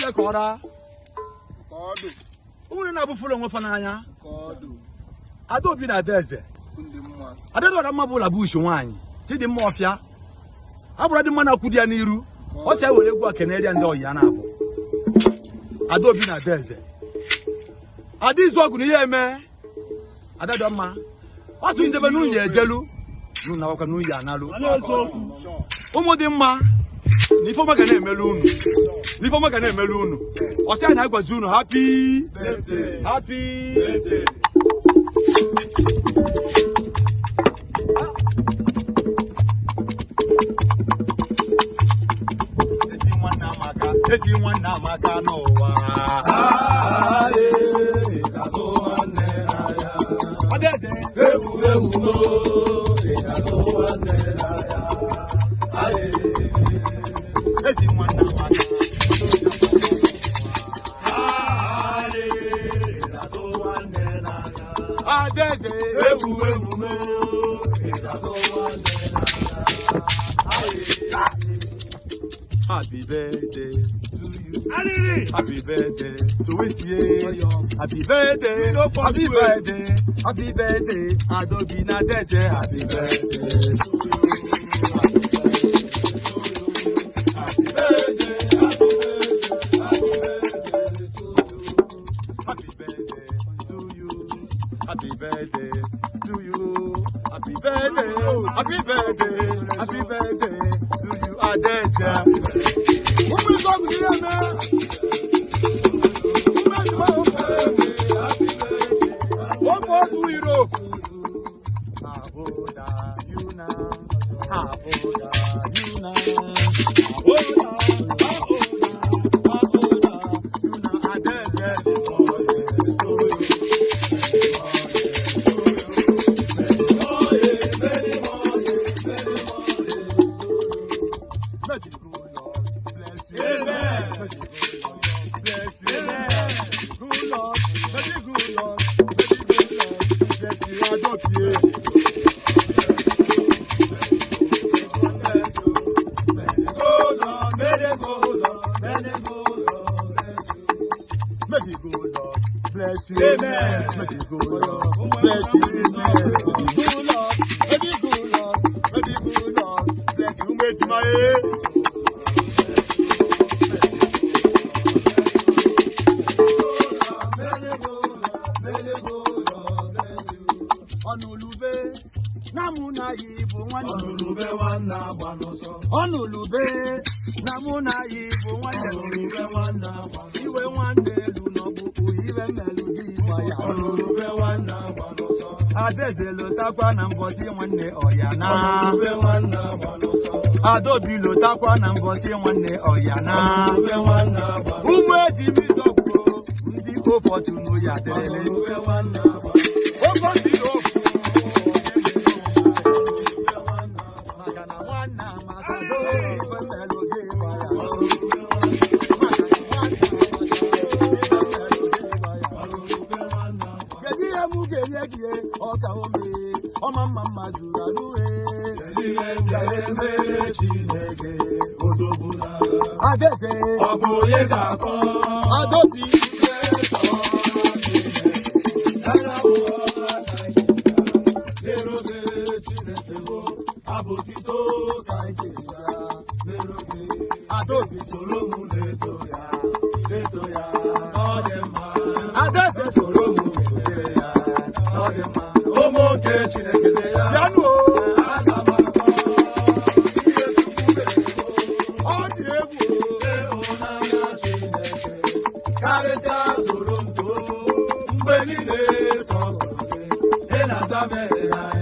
niile ka ọra ụmụnne na-abụfụlụ onwe fa n'anya. Adaobi na Adaeze Adadora mma bụ ụlọ bụ ushi nwaanyị Chidimma Ọfịa abụrụ dị mma na akwụ di ya n'iru ọ si ewere egwu a keneria ndị ọyị ya na-abụ Adaobi na Adaeze Ada Izuọgụ na ihe eme Adadọmma ọ tụ ndebe n'unye ejelu n'unu awakwa n'unye analụ ụmụ dị mma na ifeọma ga na-emelu unu na ifeọma ga na-emelu unu ọ sị anyị na-agwazi unu happy birthday, happy birthday. Ezi nwanne amaka n'ụwa. Adaeze ezi nwanne amaka. Adaeze ewu ewu mo. Happy birthday to you. Happy birthday to Wisie. Happy birthday. Happy birthday. Happy birthday. Adaobi na Adaeze. Happy birthday to you. Happy birthday. Happy birthday to you. Happy birthday to you. Happy birthday. Happy birthday. Happy birthday to you, Adaeze. Ụmụ Izuọgụ ihe eme. Ụmụ otu Europe. How old are you now? How old are you now? How old are, how old are, how old are you now? Adaeze the boy is so you. May the good Lord bless you. Amen. May the good Lord bless you. Amen. Good Lord, may the good Lord, may the good Lord bless you. Adopt you. Bless you. May the good Lord, may the good Lord, may the good Lord bless you. May the good Lord bless you. Amen. May the good Lord bless you. Amen. May the good Lord, may the good Lord, may the good Lord bless you. May the Ọnụlube na mụ na ya bụ nwanne. Ọnụlube nwanne agba n'ọsọ. Ọnụlube na mụ na ya bụ nwanne. Ọnụlube nwanne agba n'ọsọ. Iwe nwanne elu n'ọkpụkpụ iwe mmelụ gị ịgba ya. Ọnụlube nwanne agba n'ọsọ. Adaeze lotakwa na mbọsị nwanne ọya na. Ọnụlube nwanne agba n'ọsọ. Adaobi lotakwa na mbọsị nwanne ọya na. Ọnụlube nwanne agba n'ọsọ. Ụmụ eji m Izuọgụ ndị ofọtunu ya dịrịlị. Ọnụlube nwanne agba n'ọsọ. Ofe ndị ofu. Maka na nwanne amaka ife mmelụ gị ịgba ya. Kedu ihe mụ ga-enye gị ọka ome ọma mma mma zuru arụ Kedu ihe m ga-emere Chineke odogbula? Adaeze Ọ bụ onye ga-akọ? Adaobi Adaobi Soro mụ na-eto ya, na-eto ya, ọ dị mma. Adaeze soro mụ na-eto ya, ọ dị mma. Ụmụ nke Chineke dị ya. Bịanụ o. Aga m akọ ihe Chukwu mere m. Ọ dị egwu o. Ịhụnanya Chineke karịsịa soro m too mgbe niile ka ọ gụrụ gị ị na-aza m ekpere.